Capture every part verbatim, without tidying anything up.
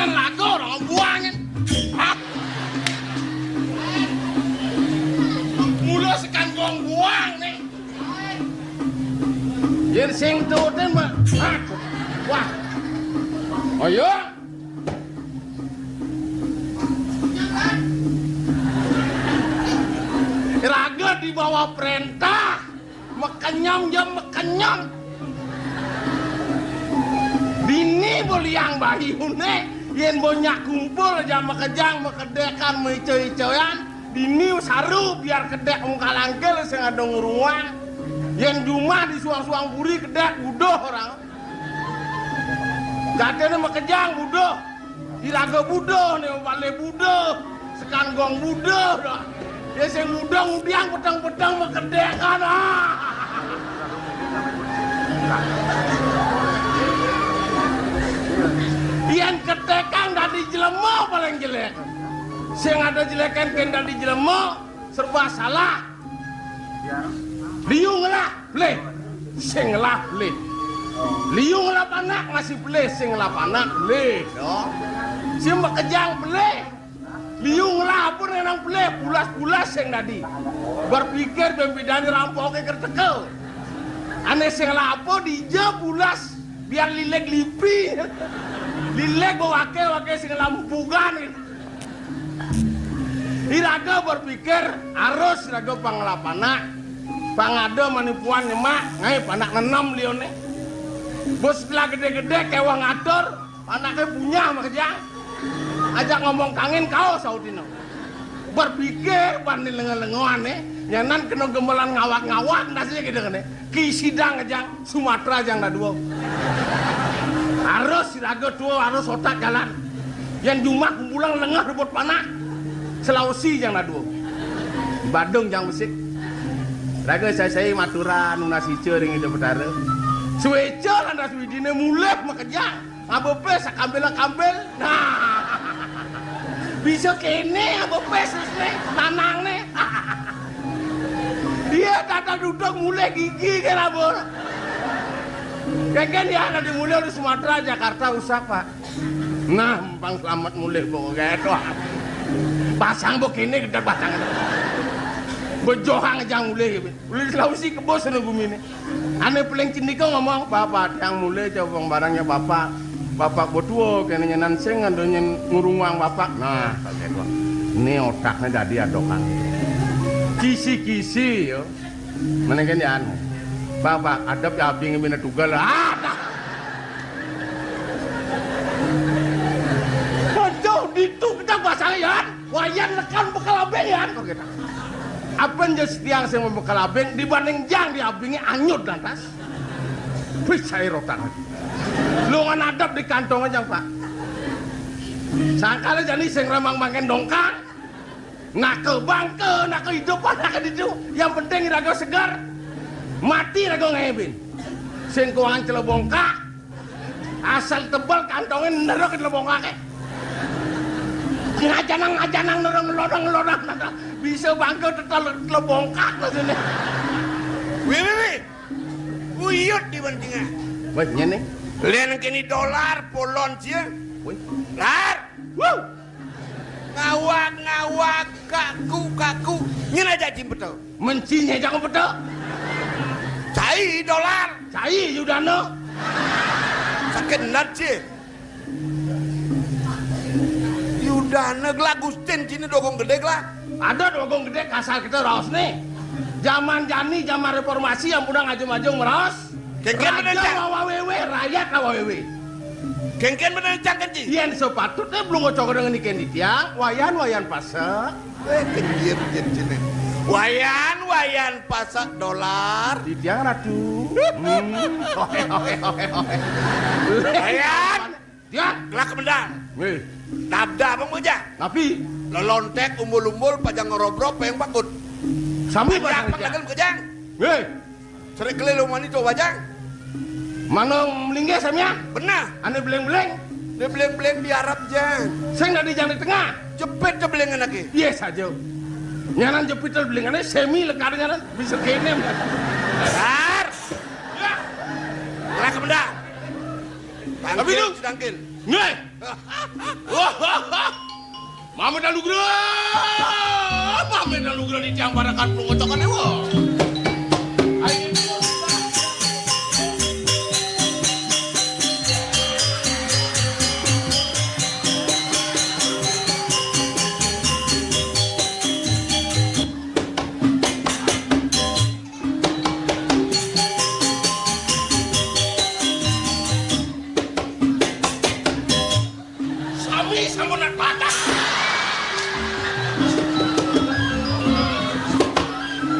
Lagu orang buangin. Hah? Mula sekan gong buang nih. Yen sing tutin mah. Hah? Wah. Ayo. Raga di bawah perintah. Mekenyong ya mekenyong. Dini boliang bayune, yen bonyak kumpul aja makejang, makedekan, maico-icoan, dini saru biar kedek mung kalangkil sing ada ngruang. Yen jumah di suang-suang puri kedek buduh orang. Jatene makejang buduh. Iraga buduh, ne pale buduh. Sekan gong buduh dah. Ya sing muda ngudiang peteng-peteng makedekan, ah. Yen ketekang dadi jelema paling jelek. Sing ada jelekan ken dadi jelema serba salah. Liu ngelah pelih, sing ngelah pelih. Liu ngelah panak masih pelih, sing ngelah panak pelih. Sing makejang pelih. Liu ngelah apa nang pelih, pulas-pulas sing dadi. Berpikir bembidani rampoke kerteke. Ane sing ngelah apa dija pulas biar lileg lipi. Lileg bawa wake-wake sing ngelah mpugan. Iraga berpikir, arus iraga pang ngelah panak. Pang ada manipuan nyemak, ngae panak nenem lione. Bos setelah gede-gede kewah ngatur, panake punyah makejang. Ajak ngomong kangen kau sautino. Berpikir banding lengo-lengoan, eh. Nyanan kena gemelan ngawak-ngawak, nasine gitu kan, eh. Ki sidang aja, Sumatera aja ndak dua. Harus siraga tua, harus otak jalan. Yang jumah kumpulan lengah rebut panah. Sulawesi aja ndak dua. Badung jang besik. Raga saya-saya maturan, nunas ica ring Ida Betara. Sueca lantas widine mulih makejang. Ngaba pes, kambil-kambil. Nah. Bisa kene ngaba pes, terus ne, nanangne. Iya, tata duduk mulai gigi ke labur. Keken ya, nanti mulai di Sumatera, Jakarta, usah, Pak. Nah, empang selamat mulai, Bok. Kayak tuh. Pasang bok ini, gede pasang. Bejohang aja mulai. Ulih Sulawesi kebos sana gumine. Ane paling cendika ngomong, "Bapak, tiang mulai coba barangnya Bapak. Bapak betua, kene nyenan sing ada nyen ngurungang Bapak." Nah, kaget wah. Ini otaknya dadi adokan. Kisi-kisi, yo. Mendingan ya, anu. "Bapak, adep ya abing bina tugal." Ah, dah. Aduh, ditu kita pasang ya. Wayan nekan bekal abing ya. Oke, dah. Apa yang jadi tiang sing bekal abing dibanding jang di abingnya anyut lantas. Wih, cair otak. Lu ngan adep di kantong aja, Pak. Sangkala jani sing ramang makan dongkang. Naka bangke, naka hidup, naka ditu. Yang penting raga segar. Mati raga ngebin. Sing kuangan celebongkak. Asal tebal kantongnya nerok celebongkake. Ngajanang, ngajanang, nerok, ngelodang, ngelodang, ngelodang. Bisa bangke tetel celebongkak maksudnya. Wih, wih, wih. Uyut di pentingan. Wih, nyene. Len kini dolar, polon cia. Wih. Lar. Wuh. Ngawak, ngawak, kaku, kaku. Nyen aja jim betul. Mencinya jangan betul. Cai dolar. Cai Yudana. Sakit nat cia. Yudana gela Gustin cini dogong gede gela. Ada dogong gede kasar kita raos nih. Zaman jani, zaman reformasi yang udah ngajung-ngajung meraos. Kengken bener, Cang. Wawewe, rakyat wawewe. Kengken bener, Cang, kan, Ci? Yen sepatutnya belum ngocok dengan ikan di tiang, wayan, wayan pasek. Eh, kengken, kengken, cine. Wayan, wayan pasek dolar. Di tiang, Ratu. Hmm. Oke, oke, oke, oke. Wayan. Tiang. Kelak kemendan. Weh. Dabda apa mejang? Napi? Lelontek, umbul-umbul, pajang ngerobrok, peng bakut. Sambil pajang, pajang pang tiang. Dagang kejang. Weh. Serik kelilu mani tu bajang. Manong melinggih samia? Benah. Ane beleng-beleng? Ane beleng-beleng di Arab, Jang. Sing dadi jang di tengah. Jepit tu belengan lagi. Iya saja. Nyanan jepit tu belengane semi lekar nyanan bisa kenem. Dar. Ya. Lah kemendak. Tapi lu tangkil. Nih. Wah. Mamit anugrah. Mamit anugrah di tiang parakan pelungotokan ewa. Ayo. Sami sampun nak patah.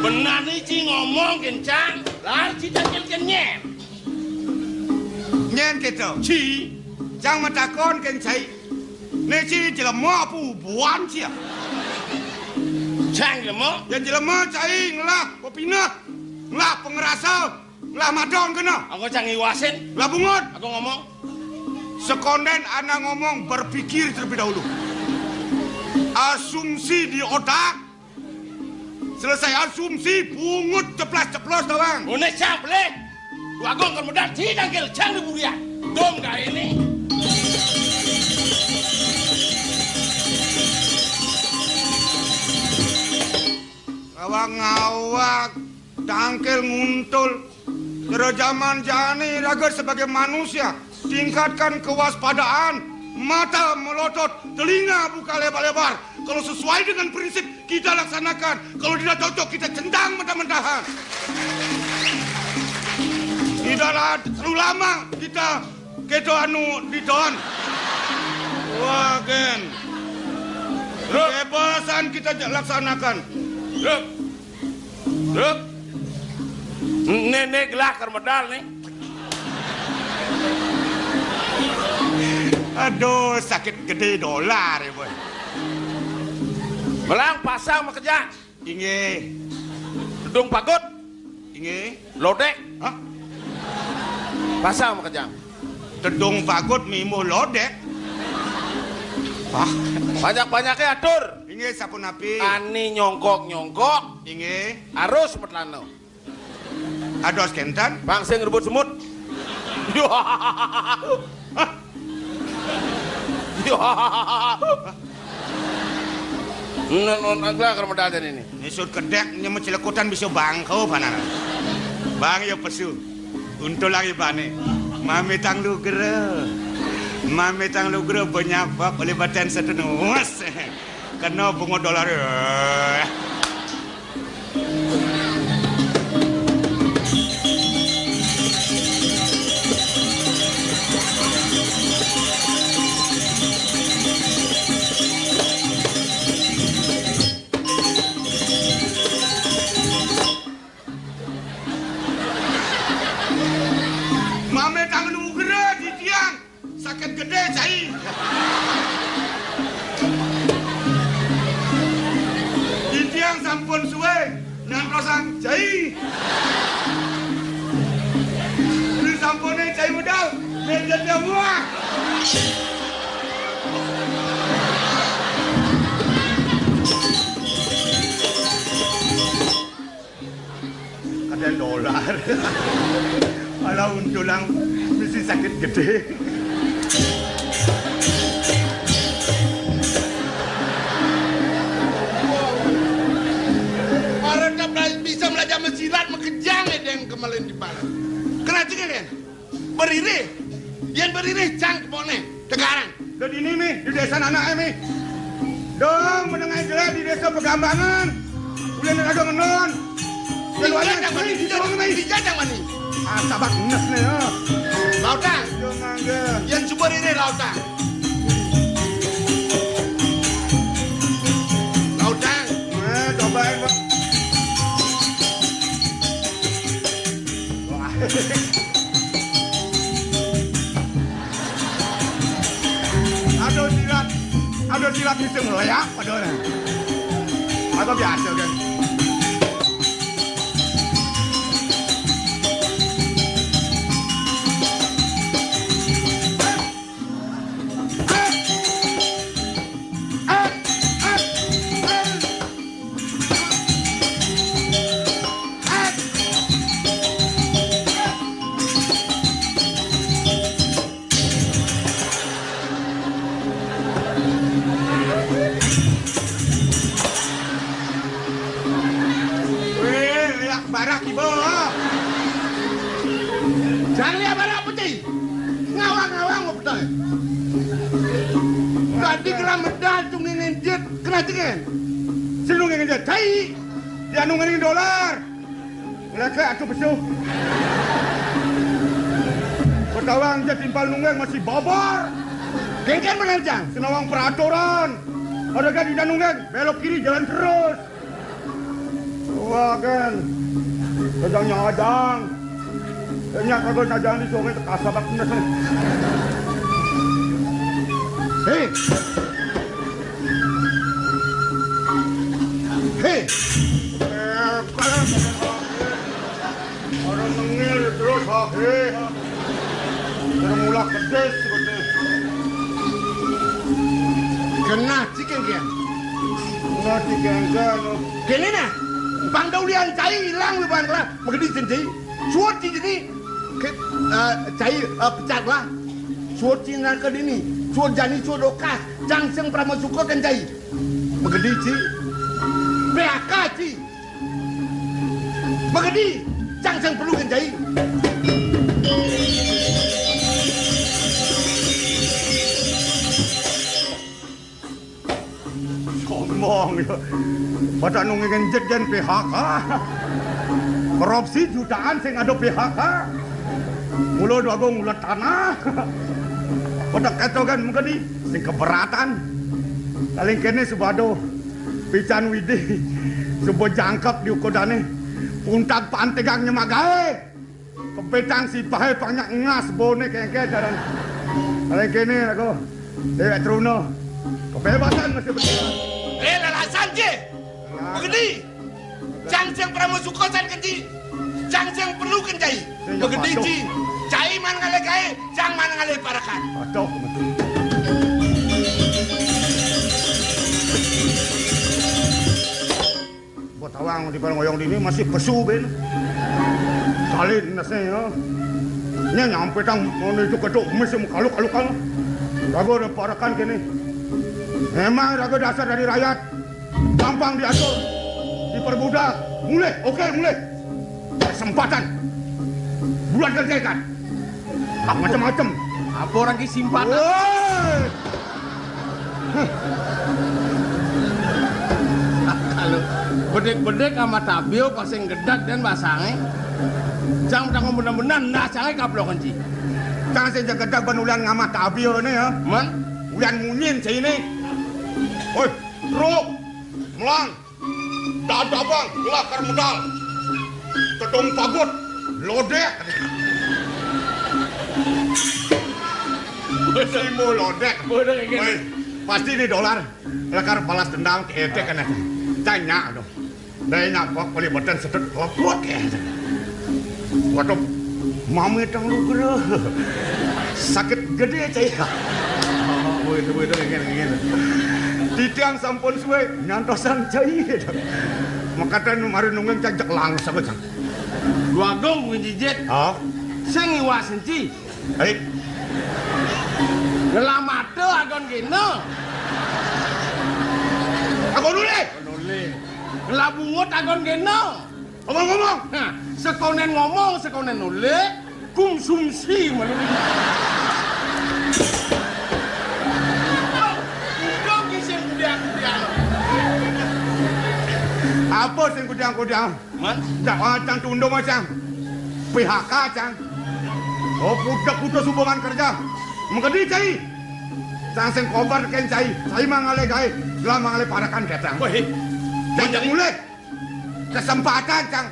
Benani ci ngomong kencang, lan ci tangkil kenyen. Nyen keto. Ci. Cang matakon ken cai. Ne ci jelema apa ubuan ci ya? Cang jelema? Ya jelema cai ngelah pepineh, ngelah pengerasa, ngelah madon kena. Aku cang iwasin. Lah bungut. Aku ngomong. Sekonden anak ngomong berpikir terlebih dahulu. Asumsi di otak. Selesai asumsi, bungut ceplas-ceplos tawang. Une siap leh. Wagung kermedal ci tangkil cang di burian. Dong kae ini. Ngawak-ngawak, tangkil nguntul. Kero zaman jani raga sebagai manusia, tingkatkan kewaspadaan, mata melotot, telinga buka lebar-lebar. Kalau sesuai dengan prinsip kita laksanakan, kalau tidak cocok kita centang mentah-mentahan. Tidaklah terlalu lama kita keto anu diton. Wah, gen. Kebebasan kita laksanakan. Truk. Truk. Nih, nih gelah kermedal nih. Aduh, sakit gede dolar ya, boy. Belang pasang makejang. Inggih. Tedung pagut. Inggih. Lodek. Hah? Pasang makejang. Tedung pagut mimbuh lodek. Hah? Banyak-banyaknya atur. Inggih, sapunapi? Ani nyongkok-nyongkok. Inggih. Arus metlana. Ados kenten? Pang sing rebut semut. Hah? Nun, nun, nun, gelah kermedal jani ini. Nisut kedek, nyemut celekutan bisa bangko, panan. Bang ya pesu. Untul lagi bane. Mamitang lugra. Mamitang lugra banyak bak oleh badan setenus. Kena bunga dolar. Mame tangan ugra di tiang. Sakit gede, cai. Di tiang sampun suwe. Nang kosong, cai. Di sampune cai medal. Meja dia muah. Kadang dolar. Malah untulang mesti sakit gede. Orang tak bisa belajar mesilat, mekejang ya, yang kemarin di barat. Kena juga kan? Beririh. Yen beririh, cang kepone. Tegarang. Dot ini mi, di desa anake mi. Dong, menengah jelek di desa Pegambangan. Ulen ada ngenon. Yen wayah, cang mani, di jajang mani, di jajang mani. Ah, sabak nes ne ya. Lautang. Yo mangga. Yen subur ini lautang. Lautang. Eh, cobain, Pak. Wah. Aduh, silat. Aduh, silat bisa ngeleyak padahal. Atau biasa kan? Barak iba. Jang liat barak peti. Ngawang-ngawang mau petai. Tadi kena medal tu ngengen jet, kena cengen. Sinu ngengen jet, cai. Dia nu ngengen dolar. Ngelakak atu pesu. Petawang je timpal nunggeng masih babar. Kengken benar, Jang. Senawang peraturan. Ada kan di nunggeng, belok kiri jalan terus. Wah, kan. Kejang nyadang. Nya kagak nyadang di sore tekasa bak bener. Hei. Hei. Orang mengil terus, ha, hei. Orang mulak pedes, pedes. Genah cikin kian. Genah cikin kian. Kene nah, pang dau lian cai ilang wiban kelah, magedi cen cai. Suud ci jeni, ke, eh, cai, eh, pecat kelah. Suud ci nangka dini, suud jani, suud okas, cang sing pramasuka kan cai. Magedi ci. P H K ci. Magedi, cang sing perlu kan cai. Sombong ya. Pada nunggu ngenjet jen P H K. Korupsi jutaan sing ada P H K. Mula dua agung ulat tanah. Pada kata kan magedi sing keberatan. Paling kene subado pican widi suba jangkep di ukodane. Puntag pantegang nyemak gae. Kepetang sipahe pang nyak ngas bone kengke jaran. Paling kene aku dewek truna. Kebebasan masih berjalan. Eh, lalasan je. Magedi. Cang sing pramasuka san kenti. Cang sing perlu kan cai. Magedi ci. Cai man ngalih gae, cang man ngalih parekan. Aduh. Buat awang di barang oyong dini masih pesu ben. Salin nasi ya. Nya nyampe tang ngono itu ketuk emis yang kaluk-kalukan. Raga ada parekan kene. Memang raga dasar dari rakyat. Gampang diatur, dipermudah. Mulih, oke, mulih. Kesempatan. Bulan kerjakan. Macam-macam. Apa orang ki simpatan? Woi. Kalau bedek-bedek sama tabio pasing gedak dan basange. Cang tanggung benar-benar nah cange kaplok kenci. Cang sing gedak ban ulian ngamah tabio ne ya. Man? Ulian munyin sini. Oi, truk, melang, dadabang, gelah kar medal. Tedung pagut, lodek. Simo lodek. Woi, pasti ni dolar. Lekar balas dendam ke etek kan. Tanya tu. Dai nyak kok kali badan sedut kok kuat ke. Waduh, mami tang lu gera. Sakit gede cai. Oh, woi, woi, woi, ngene, ngene. Titiang sampun suwe nyantosan cai. Makatan mari nunggeng cajak langsung cang. Dua agung ngejijet. Ha? Sing iwak senci. Hei. Ngelamata agon gena. Agon nulih. Nulih. Ngelabungut agon gena. Ngomong-ngomong. Nah, sekonen ngomong, sekonen nulih, konsumsi malu. Udah ki sing kudiang-kudiang. Apa sing kudiang-kudiang? Man? Cak, ah, cang tundung, ah, cang. P H K, cang. Oh, putus-putus hubungan kerja. Mengedi cai. Cang sing kobar ken cai. Cai mah ngalih gae. Gelah mah ngalih parekan, cang. Woi. Cang, cang mulih. Kesempatan, cang.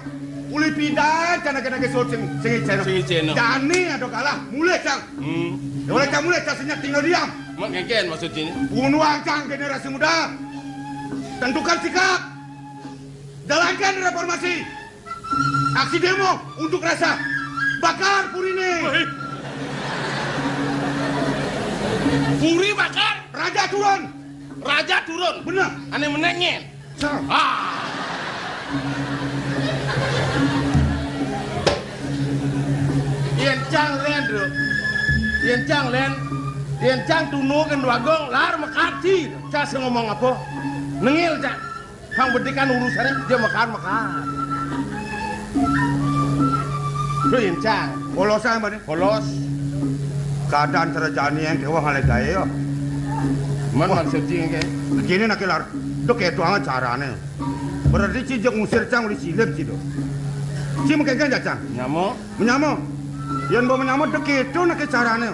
Ulih pidan, cang, nage-nage sut sing, sing iceno. Sing iceno. Jani ada kalah, mulih, cang. Hmm. Ya, oleh cang mulih, cang senyap tinggal diam. Mak ngeken maksud ini? Bunuh, cang, generasi muda. Tentukan sikap. Jalankan reformasi. Aksi demo unjuk rasa. Bakar purine. Woi. Puri bakar. Raja turun. Raja turun. Bener. Ane menengen. Cang. Ah. Yen cang len, Bro. Yen cang len. Yen cang tunu ken dua agung, lar mekati. Cang sing ngomong apa? Nengil, cang. Pang bedikan urusane, dia mekar-mekar. Duh, yen cang. Polosan, Mbak, ne? Polos. Keadaan cara jani yang kéweh ngalih gaé, ya. Men maksud ci ngké? Kéné nak lar. Duh, kéto aja carané. Berarti ci jek ngusir cang uli silip ci, duh. Ci mengkéngkén, cang. Nyama? Menyama. Yén mbok menyama, duh, kéto nak carané.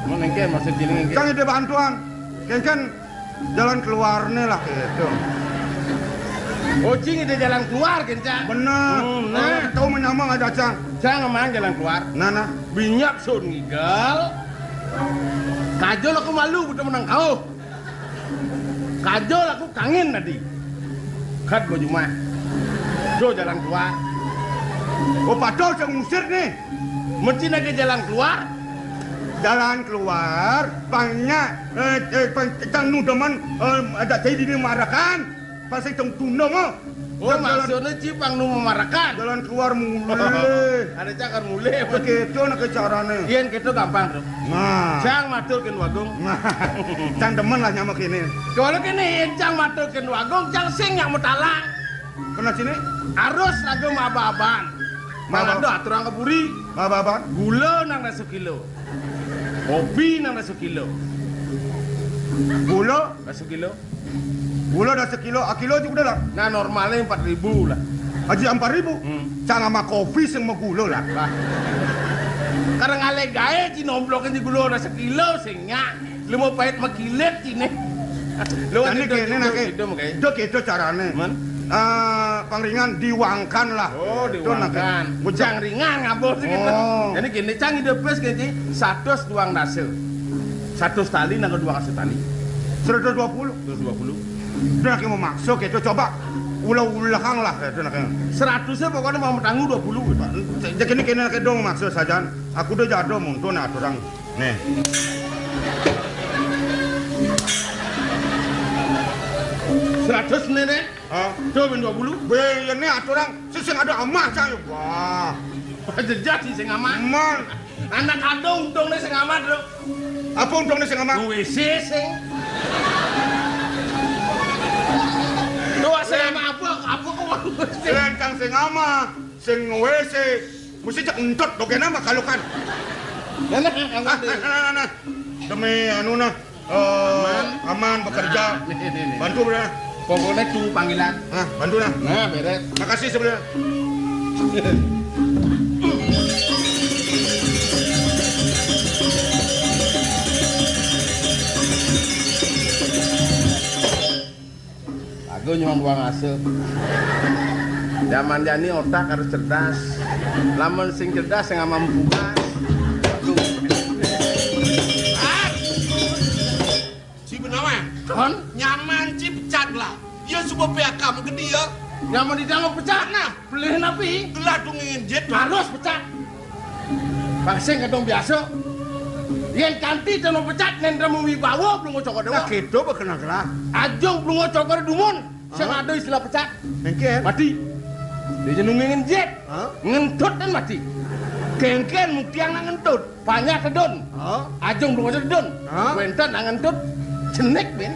Men éngkén maksud ci ngké? Cang ide bantuan. Kéngkén jalan keluarné lah, kéto. Oh, ci ngidih jalan keluar, kén, cang? Bener. Hmm, nah. Tahu menyama nggak ada, cang? Cang emang jalan keluar. Nah, nah. Binyak sun ngigel. Kajol aku malu, betul menang kau. Kajol aku kangin tadi. Kat baju mah. Jo jalan keluar. Oh, padahal saya ngusir nih. Mesti nak jalan keluar. Jalan keluar, pangnya, eh, eh, pang, cang nu demen, eh, ada saya di marakan. Pas itu tunda mah. Oh, jalan, maksudnya ci pang nu memarakan. Jalan keluar mulih. Ada cakar mulih. Kéto nak carané. Yén kéto gampang, Bro. Nah. Cang matur kén Wagung. Nah. Cang demen lah nyama kéné. Kalau kéné yén cang matur kén Wagung, cang sing nyak matalang. Kena sini? Arus lagu maba-aban. Maba-, malah aturang ka puri. Maba-aban. Gula nang dasa kilo. Kopi nang dasa kilo. Gula? Dasa kilo. Gula dasa kilo, akilo juga udah lah. Nah, normalnya empat ribu lah. Aji empat ribu? Hmm. Cang ama kopi sing magula lah. Lah. Karena ngalih gaé ci nomblokin di gula dasa kilo sing nyak. Lu mau pahit makilit ci né. Lu kan kéné nak, duh, kéto carané. Men? Eh, pangringan diwangkan lah. Oh, diwangkan. Bujang ringan ngabul sih gitu. Oh. Jadi gini, cang ide pes gini, satus duang dasa. Satus tali nang duang dasa tali. Seratus dua puluh. Seratus dua puluh. Itu nak memaksa kéto, coba ulah-ulah kang lah, kéto nak. Seratusnya pokoknya mau tangguh dua puluh. Jadi gini, kena kéto memaksa saja. Aku udah jado muntun aturang. Nih. Seratus nih, nih. Hah? Tuh, bin dua puluh. Bé, ini aturang sing ada amah, cang. Wah. Jelas sih sing amah. Aman. Anak ada untungnya sing amah, Bro. Apa untungnya sing amah? W C sing. Tuh, sing amah apa? Apa kok W C? Sing kang sing amah, sing W C. Mesti cek entut, doke nama kalukan. Nah, nah, nah, nah, nah. Demi anu nah, eh, aman. Aman bekerja. Nah, nih, nih, nih. Bantu, Bro. Pokoknya tuh panggilan. Nah, bantu nah. Nah, beres. Makasih sebenarnya. Aku nyuman wong asuh. Zaman jani otak harus cerdas. Lamun sing cerdas sing amam bukan. Aduh. Ci benawan. Kon? Nyaman ci pecat lah. Ya sebab P H K mengke dia. Nyaman di dalam pecat. Nah, beli napi? Lah dungingin jet. Harus pecat. Bang sing kadung biasa. Yén kanti teno pecat nendra mumi bawa belum cokor dewa. Nah, gitu bekenang lah. Ajung belum cokor dumun. Sing ada istilah pecat. Engken. Mati. Dia jenungin jet. Hah? Ngentut dan mati. Kengken muktiang nak ngentut. Banyak tedun. Hah? Ajung belum ada tedun. Hah? Wenten nak ngentut. Jenik, Ben.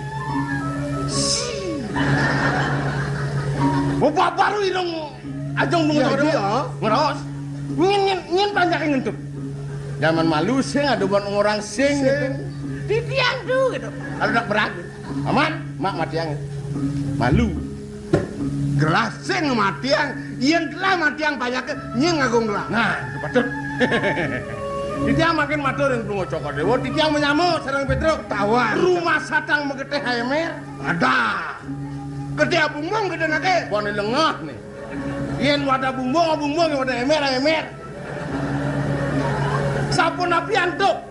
Bapak baru irung ajung belum ada. Ngeros. Nyin, nyin, nyin banyak yang ngentut. Zaman malu sing ada buat orang sing. Sing. Gitu. Titiang tuh gitu. Kalau nak berang. Aman, mak matiang. Malu. Gelah sing matiang, yén gelah matiang panyakit, nying ngagung gelah. Nah, itu patut. Titiang makin matur ring Bungo Cokor Dewa, titiang menyama sareng Petruk. Tawan. Rumah satang megeteh ayemer. Ada. Gedé bumbung gedé nake. Bone lengah nih. Yén wadah bumbung, bumbung, yén wadah emer, emer. Sapunapi antuk?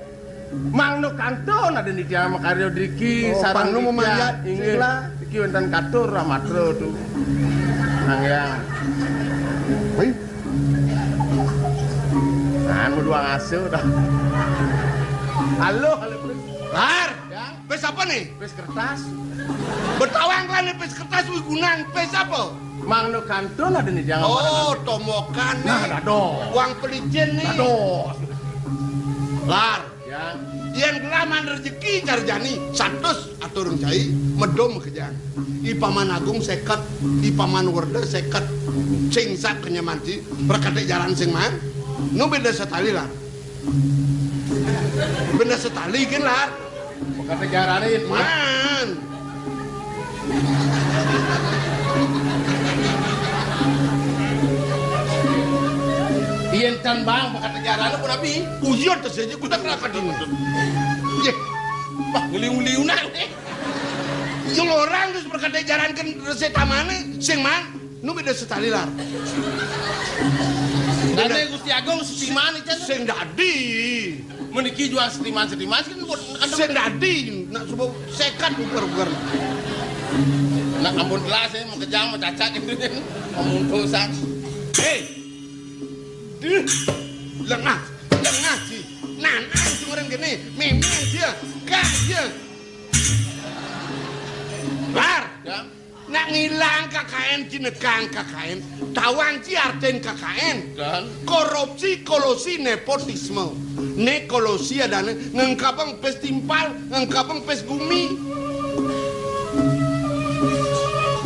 Mangda kantun ada nitya makarya driki. Oh, sareng pangnu nitya, mamanjat, inggih. Sila. Iki wénten katur ramatra tu. Nang ya. Wih. Anu dua ngasuh dah. Halo, halo, Pris. Lar. Ya. Pis apa nih? Pis kertas. Betawang kan nih pis kertas wigunan. Pis apa? Mangda kantun ada nitya. Oh, tomokan nih. Nah, dados. Uang pelicin nih. Dados. Lar. Ya. Yén gelah man rejeki cara jani, satus atur cai, medum kejang. Ipaman agung seket, ipaman werda seket. Sing sak kenyaman ci, prakatik jalan sing man. Nu béda satali, Lar. Béda satali gén, Lar. Makata jarané yén man. Yén tan bang makata jarané pun abi. Uyut téh séja kuda kelaka dini. Yéh. Wah, ngeliu-ngeliunan, eh. Jol orang terus berkata jarankeun resep tamané, sing man, nu béda satali, Lar. Béda. Karena Gusti Agung setiman, Ican. Sing dadi. Meniki jual setiman-setiman, kan buat ada. Sing dadi, nak subuh sekat ukur-ukur. Nak ampun telas, ya, mau kejang, mau cacak gitu, kan. Mau muntusan. Hei! Duh, lengah, lengah sih. Nanan sih orang gini, memang dia, gak dia. Lar. Ya. Nak ngilang K K N, jinekang K K N, tawang ci artén K K N. Dan? Korupsi, kolusi, nepotisme. Né kolusi adané ngengkabeng pés timpal, ngengkabeng pés gumi.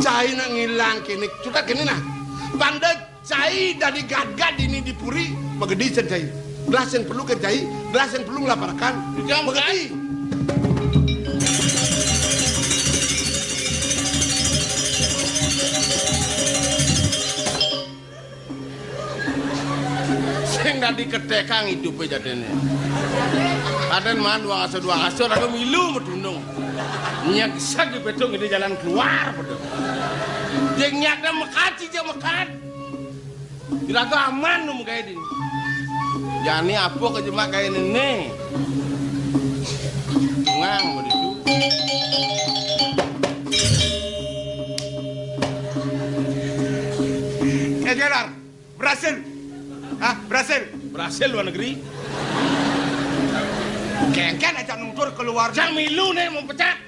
Cai nak ngilang kéné, cutat kéné nah. Pang da Cai dadi gatgat dini di puri, magedi can cai. Gelah sing perlu kan cai, gelah sing perlu ngelaparakan. Jam magedi. Sing dadi ketekang idupé jadiné. Kadén man dua asor, dua asor, aku milu medunung. Nyeksek di pétung ini jalan keluar, betul. Jeng nyak dah mekat, sih, jeng mekat. Kira-kira aman nu gaé dini. Jani apa ka jemak gaé néné? Ngang begitu. Eh, Jelar, berhasil. Hah, berhasil. Berhasil luar negeri. Kéngkén aja nutur keluar. Jang milu né mau pecat.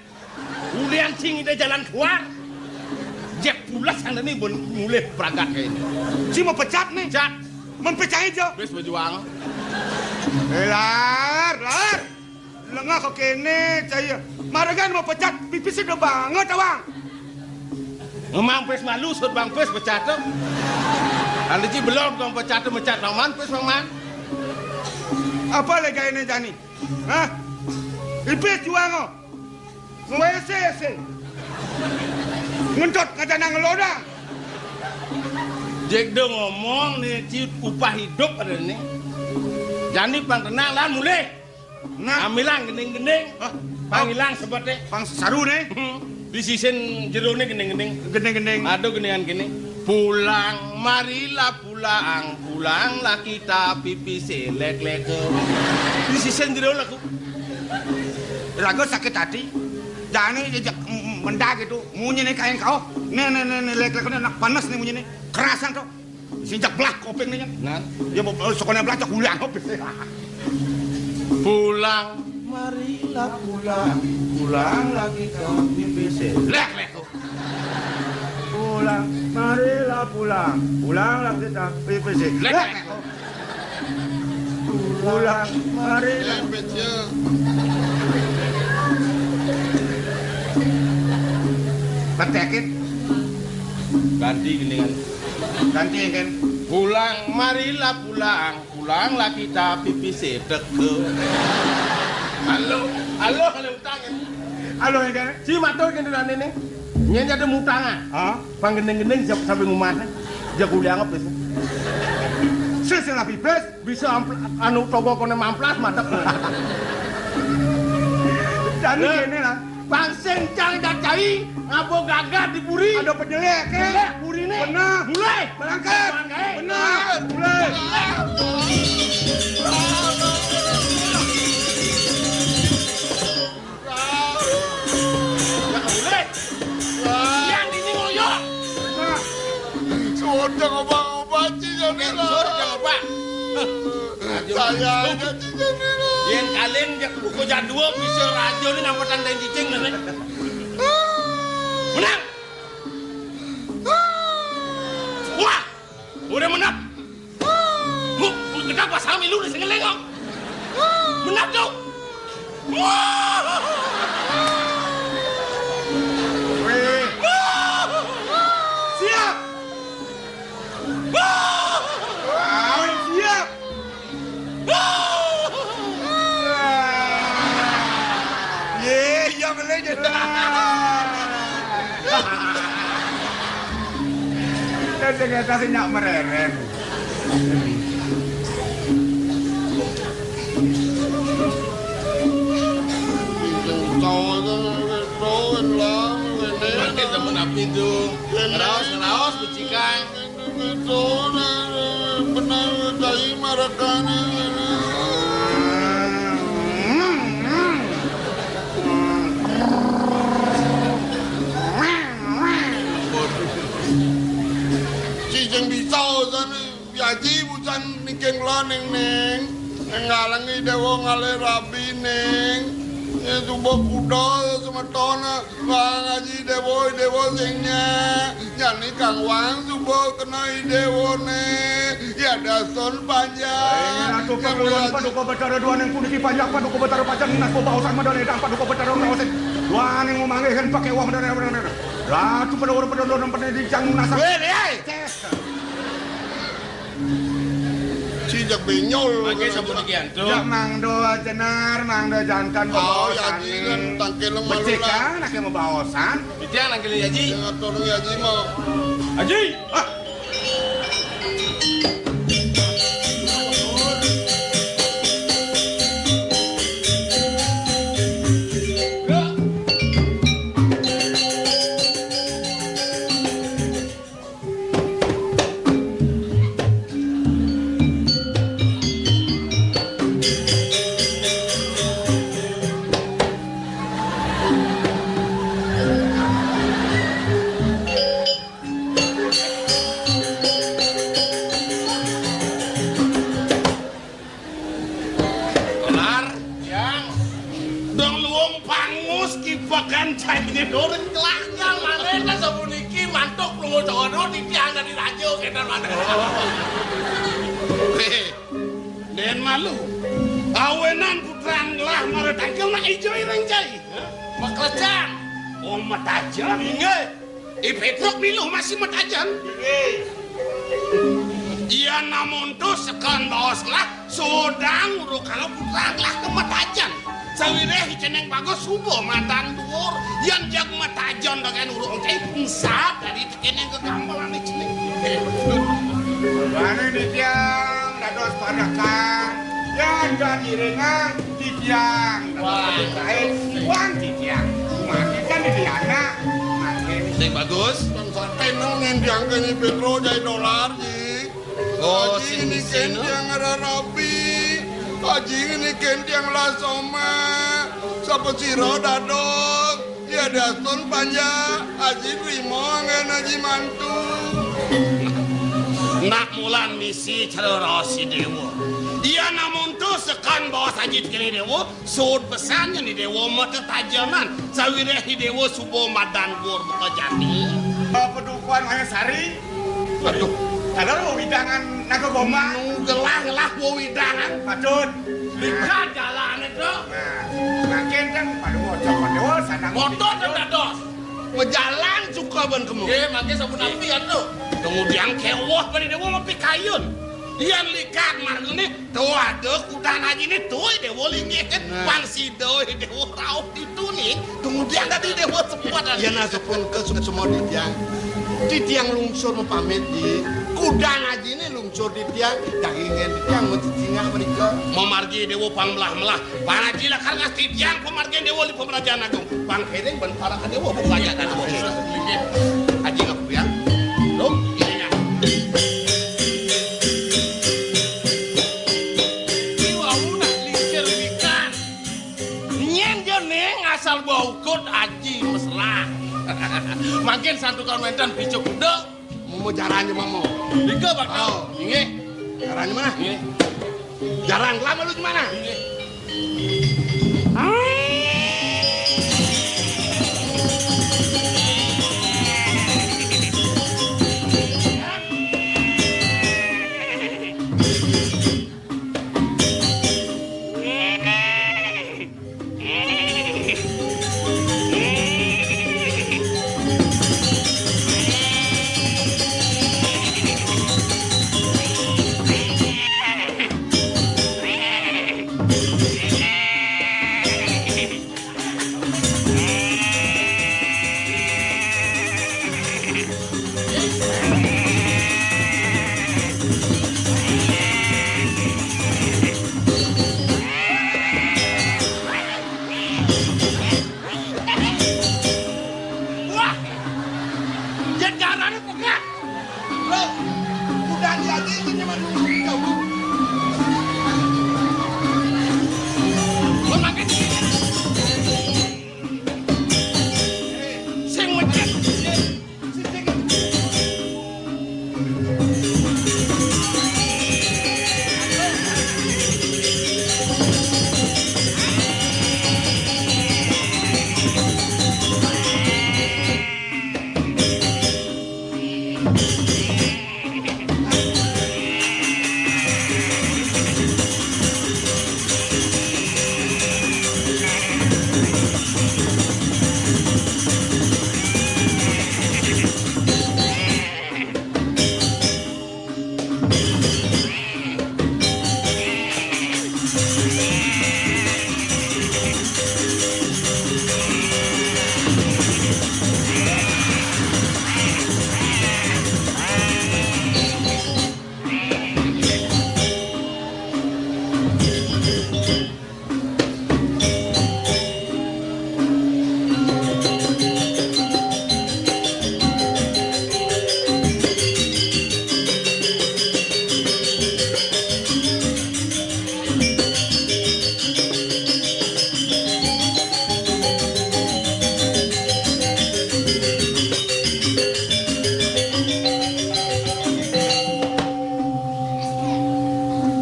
Ulian sing ida jalan keluar. Jek pulas sana nih bun mulih peragat kayak ini. Si mau pecat nih. Pecat. Mun pecat aja. Bés berjuang. Eh, Lar, Lar. Lengah kok kéné, cai. Maregan mau pecat, pipis udah banget, Awang. Ngemang pés malu, sud bang pés pecat tuh. Anda ji belum kau pecat tuh, mecat lawan pés, Bang Man. Apa lagi ini, Jani? Hah? Pipis juang, oh. Ngewese, ese. Ngentot ngajana ngelodang. Jek do ngomong nih, ci upah hidup ada nih. Jani pang tenang lah, mulih. Nah. Amilang gending-gending. Hah? Pangilang sebete. Pang saru nih. Hmm. Di sisin jero nih gending-gending. Gending-gending. Aduh, gendingan gini. Pulang, marilah pulang, pulanglah kita pipis lek-lek. Di sisin jero laku. Raga sakit hati. Jani jejak mendag gitu. Munyi nih kain kau. Nih, nih, nih, nih, lek-lek, nih, anak panas nih munyi nih. Kerasan tuh. Sinjak belah koping nih, kan? Nah. Ya, mau, mau sekolah belah, cak ulang koping. Pulang, marilah pulang, pulang lagi ke B B C. Lek, lek, tuh. Pulang, marilah pulang, pulang lagi ke B B C. Lek, lek, tuh. Pulang, marilah. Lek, lek, ya. Petekit. Ganti gini kan. Ganti kan. Pulang, marilah pulang, pulanglah kita pipis teke. Halo, halo, halo utang ini. Halo, ya kan? Si matur kan dulu ini. Nyen ada mutang ah. Hah? Pang gendeng-gendeng siap sampai rumah. Jago udah anggap bisa. Silsilah pipis. Bisa ampl-, anu togo koné mamplas mantep. Jani kéné lah. Pang sing cang cacai ngabo gagah di puri. Ada penyelek, ké? Penyelek, puriné. Bener. Mulai. Berangkat. Bener. Mulai. Yang ini ngoyo. Nah. Sudah ngobah-ngobah, Ci, jadi lah. Sudah ngobah. Saya aja, Ci, jadi lah. Yang kalian jak buku jadwal bisa radio ini nampak tanda cicing, nih. Menang. Wah. Udah menang. Mu, mu kenapa sami lu di sini lengok? Menang dong. Weh. Siap. Wah, siap. Lah, sing éta sing nyak mereren. Mangké temen api tuh. Raos, raos, becikan. Benar, cai marakana. Si jeng bisa usan, Aji busan ningking kula, Ning, Ning. Ngalengi déwa ngalih rabi, Ning. Ya, suba kuda semeton. Wah, Aji déwa, déwa sing nyak. Jani Kang Wang suba kena idéwané. Ya dason panjang. Ing ratu Kang Wang, Paduka Betara duaning puniki panjang, Paduka Betara pacang nunas bebaosan, madane dang Paduka Betara ngraosin. Duaning mamanggih kan pakai wah, madane, madane. Ratu Paduka Betara duaning panjang nunas. Wéh, wéh. Ces. Sing jak benyol. Mangké sampun iki antuk. Jak mangda jenar, mangda jantan. Oh, ya, bebaosan. Aji kan tangkil malu. Becik lah. Kan, aké bebaosan. Titiang nangkil Aji. Sing atur Aji mah. Aji. Ah. Kelar. Yang. Dong luung pangus kipekan cainé durung kelakar. Manéh kan sapuniki mantuk lunga dono titiang dadi raja kénten manéh. Wéh, ndén malu. Awenan putrang lah mara tangkil nak ijo iring cai. Hah? Maklecan. Oh, matajan. Inggih. I Pétruk milu masih matajan. Inggih. Yan amonto sekan baos lah, sodang uruk kala putrang lah kematajan. Sawiréh i Cening Bagus suba madan duur, yan jag matajan dagén uruk engké, ensat dadi tekéning gegambelan i Cening. Mane titiang dados parekan, yan jan iringan. Titiang, wah, kain, wan titiang. Mangkin kan di anak, mangkin. Sing Bagus. Bang Saten nang ngendiang kene Pétruk jai dolar, Ji. Oh, Aji sing ini di sini. Kentiang rarapi. Aji ini kentiang lasoma. Sapa sira dados? Ya dason panjak, Aji trima anggen Aji mantu. Nak mulan misi cara raos i déwa. Iya namun tu sekan baos Aji kene déwa. Suud pesan nyén i déwa matetajanan, sawiréh i déwa suba madan gur buka jati. Padukuhan Mayasari. Waduh, ada wewidangan Naga Gombang. Nu gelah-gelah wewidangan. Patut. Lihat jalané, Tru. Nah, mangkin kan pada wajah pada sanang. Motor kan dados. Majalan suka ban kemu. Nggih, mangke sampun api ya, Tru. Kemudian kéweh pada déwa mapikayun. Yan likat margané. Tuh ada kudan aji ni tuh déwa linggih kan. Nah. Pang sida déwa rauh ditu ni. Kemudian tadi déwa sepuat. Ya nah sepun ke semua titiang. Titiang lungsur mapamit di. Kudan aji ni lungsur titiang. Dagingin titiang mencicingah mereka. Memargi déwa pang melah-melah. Pang aji lakar ngas titiang pemargin déwa di pemerajan agung. Pang kering ban para ka déwa buka aja tadi. Aji ngapa ya? Loh, ini ya. Iwau nak lincir wikan. Nyén ja ning asal bau kot aji mesra. Mangkin santukan wénten picu kuda. Mau jaranya mama. Dika bakal. Oh. Inggih. Jaranya mana? Inggih. Jarang lama lu gimana? Inggih.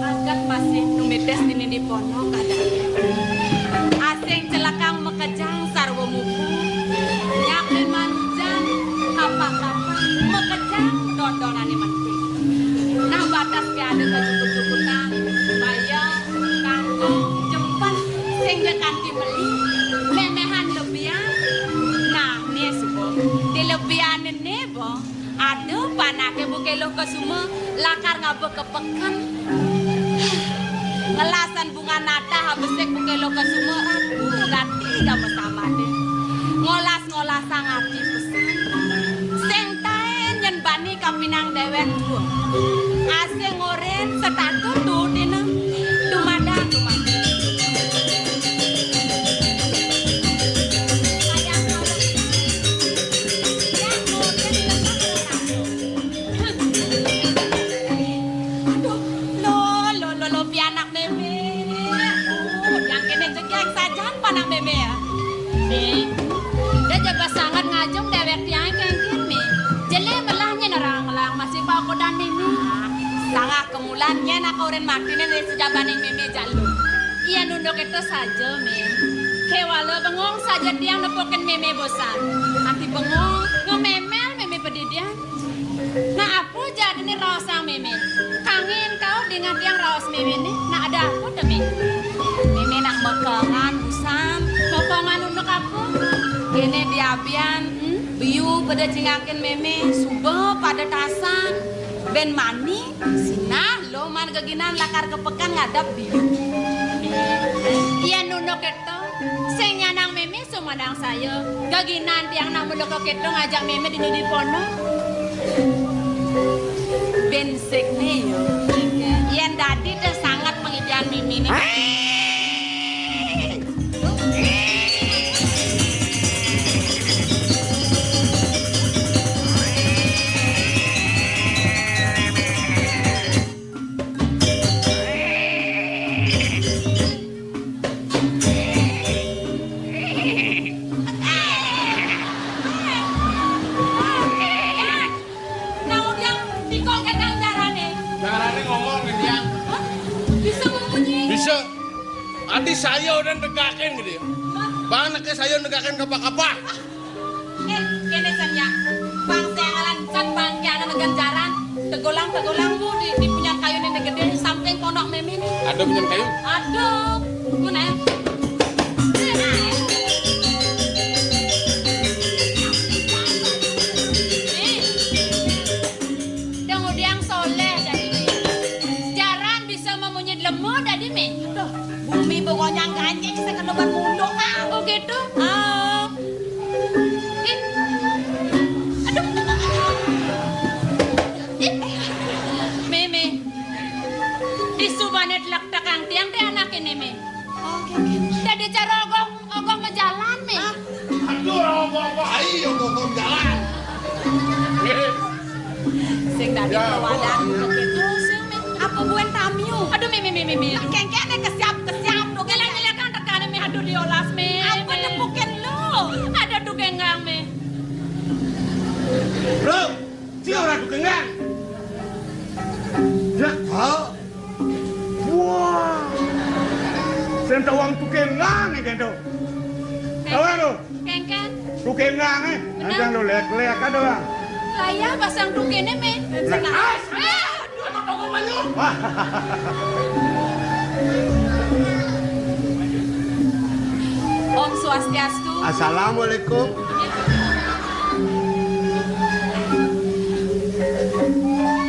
Adat masih numitis dini di pono kadang. Asing celekang makejang sarwa mupu. Nyak liman ujan, kapak-kapak, makejang dondonane menti. Nah, batas ke ada kejukut-jukutan, bayel, kangkung, jempen, sing ja kanti meli, memehan lebihan. Nah, ne suba. Di lebihan ne, bo. Ada panake Bukeluh Kesuma lakar ngaba ka peken. Ngelasan bunga natah abesik Bukeluh Kesuma ragu gati ga masamade. Ngolas-ngolasang ati pesan. Sing taen nyen bani kapinang dewek tua. Asing oren setatu tu dina. Tumadan, tumadan. Aduh, lo, lo, lo, lo, pianak meme. Oh, yang kene jegeng sajan panak meme ya. Nih, dia jaga sangat ngajum dewek tiang kengkin me. Jele melah nyen orang melah masih bau kodan meme. Sangah kemulan nyen aku oren matine dari sejabaning meme jalu. Iya nunduk itu saja me. Kewala bengong saja tiang nepukin meme bosan. Ati bengong, ngememel meme pedidian. Nah, apa jadine raosang meme? Kangin kau dengan tiang raos meme ni. Nah, ada apa to, me? Meme nak mekengan busan. Mekengan unduk apa? Kene diabian, hmm? Biu pada cingakin meme, suba pada tasan. Ben mani, sinah lo man geginan lakar ke peken ngadep biu. Iya nunduk itu. Sing nyanang meme Sumanang saya, geginan tiang nak meloko keto ngajak meme dini di pono. Bensik ne ya. Yen dadi teh sangat pengidian meme ne. Nang udiang tiko gedang carane. Carane ngomong, Diang. Hah? Bisa memunyi? Bisa. Ati saya udah negakin gitu ya. Hah? Bang, neke saya negakin kapa-kapa. Eh, kene san ya. Bang, saya ngalan san bang, kiana negan jaran. Tegolang, tegolang bu, di, di punyan kayu ini gede, samping ponok meme ni. Ada punyan kayu? Ada. Bu, nah. Nih. Dang udiang soleh dadi ni. Jaran bisa memunyi lemu dadi me. Aduh, bumi begonyang ganjing sekena ban munduk ah. Oh gitu? Ah. Ih. Aduh. Ih. Meme. Di subane telak tekang tiang te anak ini, me. Oke, oke. Dadi cara ogong, ogong majalan, me. Ah. Aduh, ogong, ogong, ai, ogong, ogong jalan. Sing dadi ya, kawadan begitu, sing. Dah, ha? Wah. Sing tawang tukengang iki to. Tawang lho. Kengken. Tukengang, eh. Bener. Nang lo lek-lek ada, Bang. Lah iya, pasang tukene, me. Lah, senang. Ah, eh, aduh, toko banyu. Wah. Om Swastiastu. Assalamualaikum.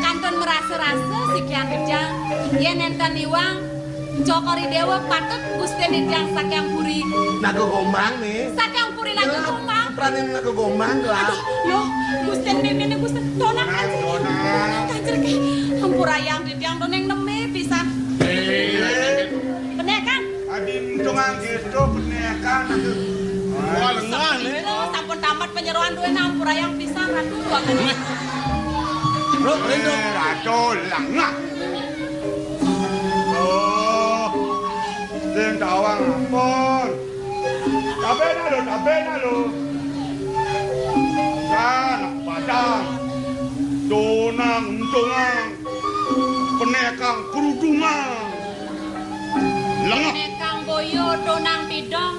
Kantun marasa-rasa sikian kejang. Yen enten iwang, Cokor I Dewa patut Gusti Nidang saking puri. Naga Gombang nih. Saking puri Naga Gombang. Putrane Naga Gombang lah. Aduh, lho, Gusti Nidang, Gusti. Tonang, Tonang, Kanjeng. Tonang. Kanjeng, ke. Ampurayang Nidang, to ning neme pisan. Eh. Bener kan? Adi untung anggitu, bener kan? Wah, lengah, nih. Lho, sampun tamat penyeroan duwe, ampurayang pisan, Ratu. Bro, lindung. Eh, Ratu, lengah. Oh, sing tawang ampun. Tabena lho, tabena lho. Sanak padang. Donang untungang. Penekang kerudungan. Lengah. Penekang boyo, donang pidong.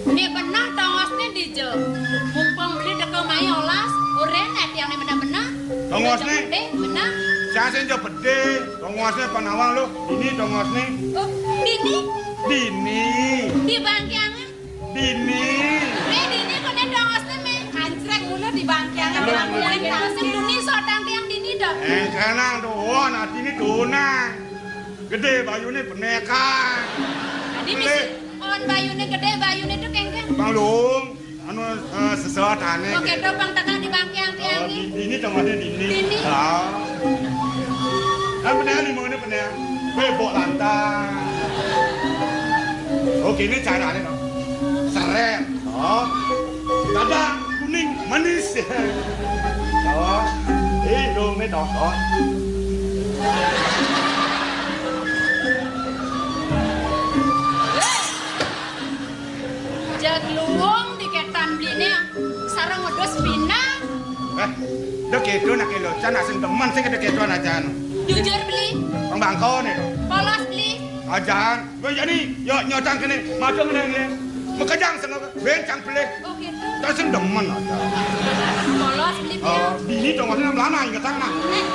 Ni benah tongosne dija. Mumpung beli teka mai olas, uren ati yang ni benah-benah. Tongosne? Dija pede, benah. Sing sing dija pede, tongosne panawang lho. Dini tongosne. Oh, dini? Dini. Di bangkiange? Dini. Eh, dini kone tongosne, me. Kancrek mula di bangkiange. Lho, tongosne duni sotan tiang dini dah. Eh, kenang doon, atine donang. Gede bayune benekan. Tadi misi on bayune gede, bayune to kengkeng. Bang Lung, anu, eh, sesuatane. Oke, gitu. To Bang Tekan di bangkiang tiang. Oh, di, dini tongosne dini. Dini. Ah. Kan benekan limone benekan. Bebok lantang. Oke, ini carane to. Seret. Oh. Dadang kuning manis. Oh. Indomie to. Oh. Jagluung diketan bline, sareng wedhus pinang. Eh, dek itu nak elocan, nak sing demen sing dek itu aja anu. Jujur beli. Bang bangkone to. Polos beli. Ajan, kowe jani, yo nyodang kene, madeng ngene. Mekejang sing bencang beli. Oh gitu. Tak sing demen aja. Polos beli. Oh, bini dong maksudnya melana inget sana. Eh.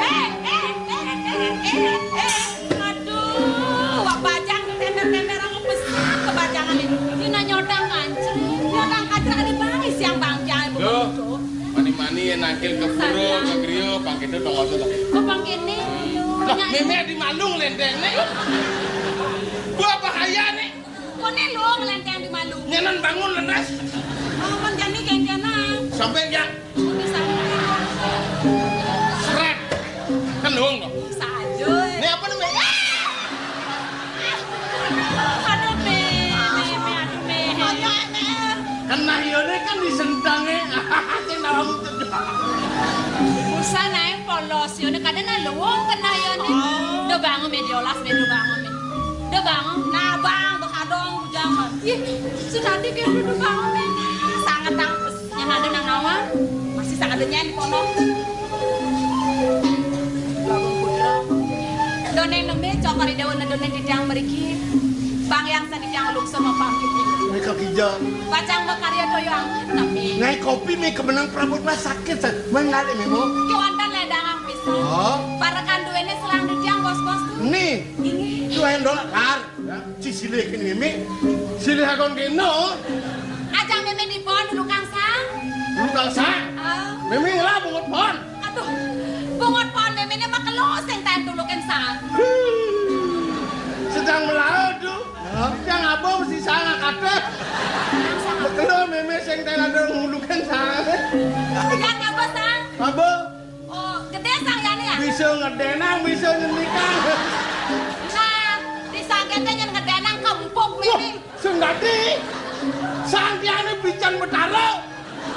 Eh, eh, eh, eh, eh, eh, eh. Aduh, wak bajang temer-temer aku besar kebajangan ini. Dina nyodang kancreng. Nyodang kancreng ada bae siang bangkiang ibu. Loh, begitu. Mani-mani ya nangkil ke pura, ke griya, pang kene to. Oh, pang kene. Lah, meme di malung lendeng nih. Gua bahaya nih. Kone lho nglenteng di malu. Nyenan bangun lenes. Oh, kon jani kengkenan. Sampai ya. Bisa. Seret. Kan lho kok. Saja. Ini apa namanya? Aduh, me, me, me, aduh, me. Kena yone kan disentange. Sing dalam tuh. Usah naik polos, yone kadang nah lho kena yone. Oh. Do bangun, me, diolas, me, do bangun, me. Do bangun. Nah, bang, bekadong bujangan. Ih, si Dadi kaya udah bangun nih. Sangat tangkes. Yang ada nang nawang, masih sangat ada nyen di kono. Bagong Putra. Doneng nembe cokor ida wana doneng di tiang mriki. Bang yang sadi tiang lungsa mapamit. Mereka kijang. Pacang makarya toyo angkat tapi. Ngai kopi me kemenang prabot lah sakit sa. Mengalih memo. Kewantan ledang pisan. Oh. Parekan duwene selang di tiang bos-bos tuh. Nih. Ini. Tuh endol kar. Ya, ci silih kene meme. Silih akon kene. Aja meme di pohon dulu kang sang. Dulu kang sang. Ah. Meme ngelah bungut pohon. Aduh, bungut pohon meme ne makelo sing taen dulu kang sang. Sedang melaut tuh. Ya. Yang abang mesti sang akate. Makelo meme sing taen ada ngulukan sang. Yang apa sang? Apa? Oh, gedhe sang yane ya? Bisa ngedenang, bisa nyenikang. Nah, di sangkete nyen ngedenang kempuk. Wah, miming. Sing dadi. Sangkene pican betara.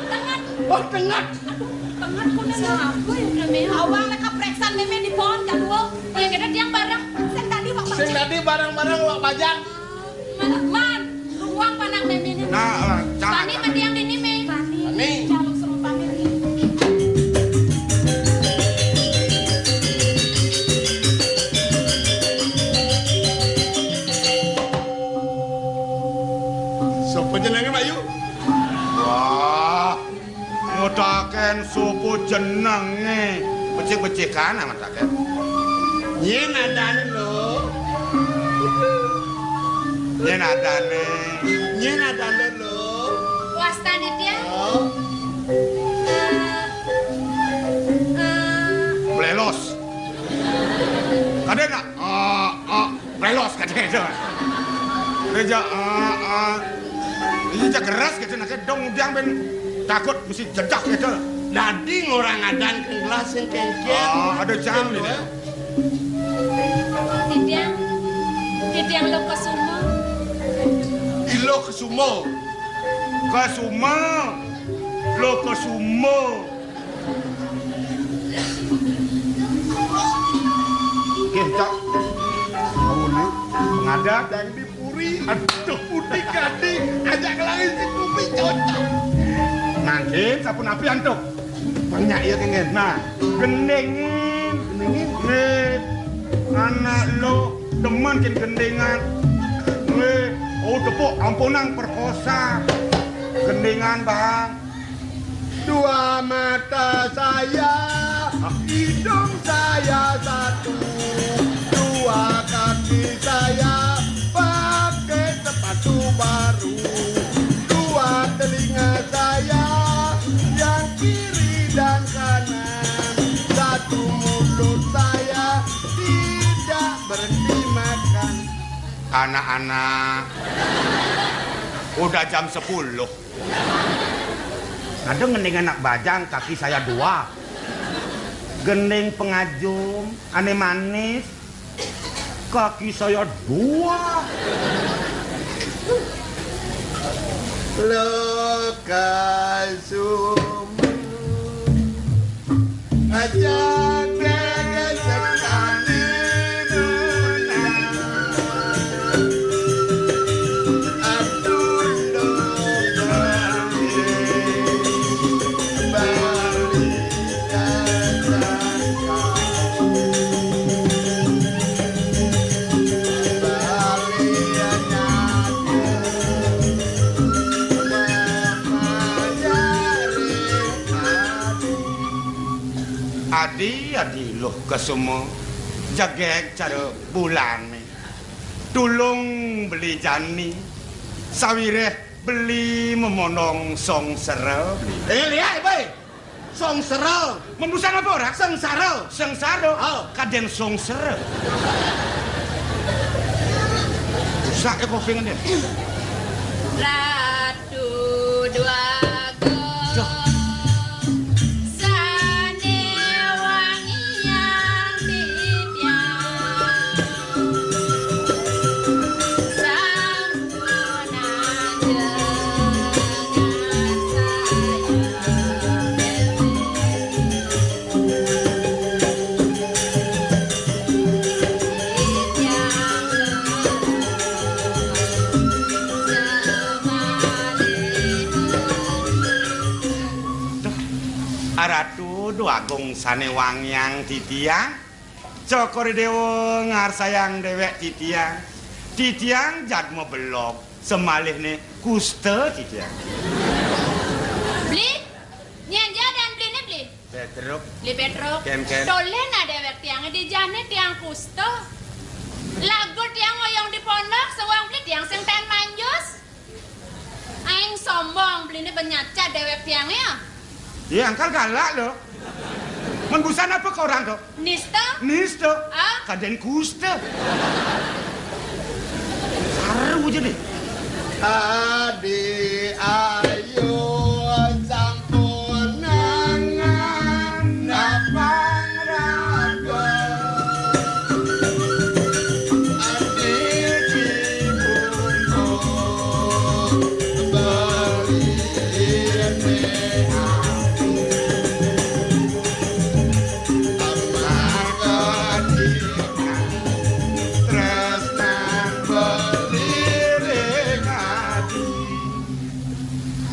Tenget. Oh, tenget. Aduh, tenget kone lho. Apa ya, Meme? Awang nek kepreksan Meme di pohon kan, Wo. Ya, kita tiang bareng. Sing tadi, Pak. Sing tadi bareng-bareng, Wak Bajang. Man, ruang panak Meme ini. Nah, eh, cak. Tani mendiang dini, Me. Tani. Tani. Caluk serupa Meme. Sapa jenenge? Becik-becikan amat akeh. Nyén adané, Lho? Nyén adané? Nyén adané, Lho? Wastane, Tiang? Oh. Eh, eh, Blelos. Kadén nak? Ah, ah. Blelos kadén to. Reja, ah, ah. Iki jak keras gitu, nak dong udiang ben takut mesti jedak gitu. Dadi ngorang adan kelas sing kengkian. Ah, ada jam ini. Titiang, titiang Lokasuma. Ilo Kesuma. Kesuma. Lokasuma. Nggih, Cok. Mawon, pengadat. Dang dipuri. Aduh, putih gading. Ajak ngelangi si Kupi cocok. Nangkén sapunapi antuk? Banyak ya, Kengken. Nah, gendingin. Gendingin? Nggih. Anak lo demen kén gendingan. Nggih. Oh, tepuk ampunang perkosa. Gendingan, Bang. Dua mata saya, hidung saya satu, dua kaki saya pakai sepatu baru, dua telinga saya yang kiri dan kanan, satu mulut saya tidak berhenti makan. Anak-anak, udah jam sepuluh. Ada gending anak bajang, kaki saya dua. Gending pengajum, ane manis, kaki saya dua. Lokasuma. Aja dege sekali nuna. Aduh, lo kami balik. Adi, adi, Lokasuma, jegég cara bulane. Tulung beli jani, sawiréh beli memondong songsera, beli. Eh, lihat, boy. Songsera. Membusan apa ora? Sengsara. Sengsara. Oh. Kadén songsera. Rusak ya kupingnya. Ratu Dwagung. Duh. Sane wangiang titiang. Aratu Dwagung sane wangiang titiang. Cokor Dewa ngarsayang dewek titiang. Titiang jadma belog, semalihne kusta titiang. Beli? Nyen ja dan beli ne, Beli? Petruk. Beli Petruk. Ken, ken. Tolih nah dewek tiange di jane tiang kusta. Lagu tiang ngoyong di pondok, sewang beli tiang sing ten manjus. Aing sombong, beli ne benyacat dewek tiange ya. Iya, angkal galak lo. Men busan apa ke orang to? Nista? Nista. Ah? Kadén kusta. Saru aja deh. Adi ayo sampunangan napang raga. Adi dibungkuk beli.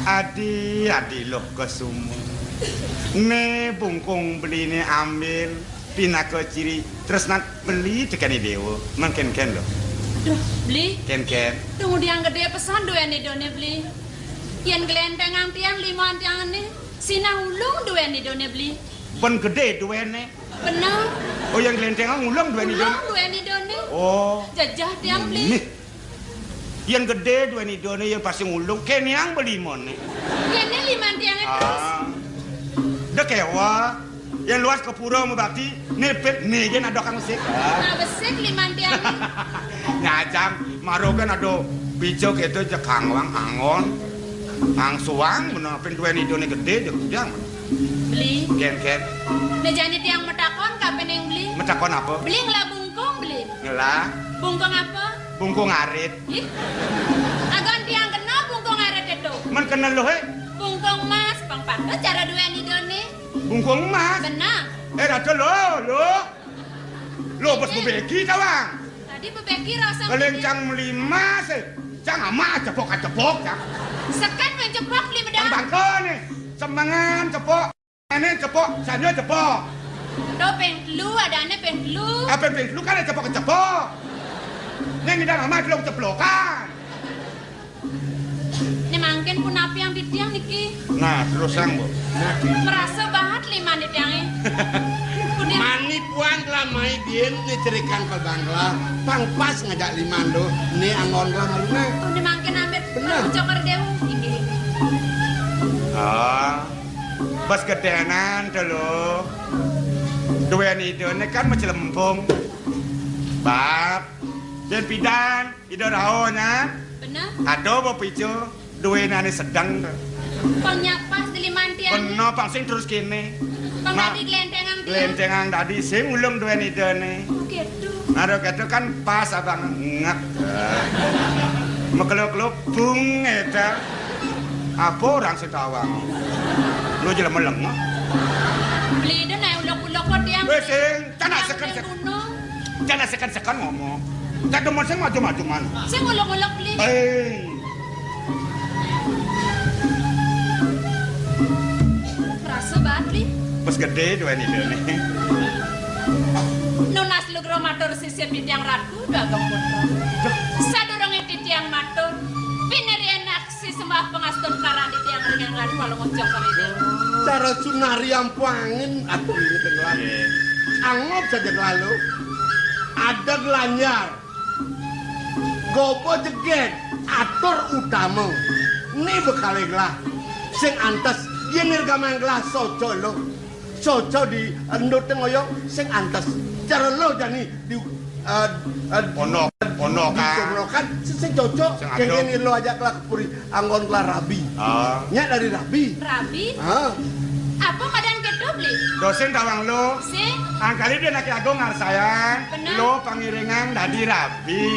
Adi, adi Lokasuma. Ne bungkung beline ambil pinaka ciri tresnan beli tekani dewa. Mangken-ken lo. Duh, beli. Ken-ken. Tunggu diang gede pesan duwe ne done beli. Yen gelentengang tiang liman tiang ne. Sinah ulung duén idané, Beli. Pun gedé duéné. Bener. Oh, yang glentengan ulung duén idané. Ulung duén idané. Oh. Jejeh tiang, Beli. Nih. Yang gedé duén idané, yang pasti ulung. Kéné yang beli moné. Kéné liman tiangé terus. Ah. Dék kéwa. Yang luas ka pura mabakti, nipit né jén ada kang besik. Ah, besik liman tiangé. Nyajang, mara kan ada pica kéto jekangwang angon. Angsuang bener pin duén idané gedé jeg jang. Beli. Kén, kén. Né jani tiang matakon ka pening Beli. Matakon apa? Beli ngelah bungkung, Beli. Ngelah. Bungkung apa? Bungkung arit. Ih. Agan tiang kena bungkung arit itu. Men kena luh, eh? Bungkung emas, pang patut cara duén idané. Bungkung emas? Bener. Eh, ratu lo, lo. Lo, bos bebeki tawang. Tadi bebeki rasa. Kalian cang meli emas, eh. Cang amak cepok-cepok, cang. Sekan main cepok, Beli, medang. Bangko nih. Semengan cepok. Ini cepok, sanya cepok. Tuh ping telu, adané ping telu. Apa ping telu kan cepok-cepok. Ning ngidang amat lo ceplokan. Né mangkin punapi yang titiang niki? Nah, terus sang, Bu. Merasa banget liman titiangé. Pundi? Mani puan telah mai bién né cerikan ka bangla. Pang pas ngajak liman do, né anggon lah malu nah. Oh, né mangkin amit. Bener. Cokor Déwa. Inggih, inggih. Ah. Bas gedénan to lo. Duén idané kan maclempung. Bab. Dén pidan, ida rauh nyan. Bener. Ada apa pica? Duénané sedeng to. Pang nyak pas di liman tiang. Bener, pang sing terus kéné. Pang nah, dadi glentengang tiang. Glentengang dadi sing ulung duén idané. Oh, gitu. Nah, kéto kan pas abang ngek. Mekeluk-keluk bung éta. Apa orang sing tawang? Lu jelema lengah. Beli deh naik ulok-ulok kok tiang. Wis sing, cana seken-seken. Gunung. Cana seken-seken ngomong. Cak demen sing maju-majuman. Sing ulok-ulok Beli. Eh. Merasa banget, Beli. Pas gedé duén idané. Nunas lugra matur sisip titiang Ratu Dagong Putra. Sadurungé titiang matur, pinirienak sisembah pangastun karang titiang ring anggan Palungguh Cokor Déwa. Cara sunari ampuangin atuh ini tenggelam. Iya. Anggap saja kelalu. Ada gelanjar. Gobo jegég, atur utama. Né bekalé gelah. Sing antes, yén nirgamang gelah soco lo. Soco di endut ngoyong, sing antes. Cara lo jani di, eh, eh, ponok, ponokan. Di ponokan, sing, sing cocok. Sing adem. Yén lo ajak gelah ke puri, anggon gelah rabi. Ah. Nyak dari rabi. Rabi? Ah. Apa madan kéto, Beli? Dosen tawang lo. Sing. Angkali dia naki agung ngarsayang. Bener. Lo pangiringang dadi rabi.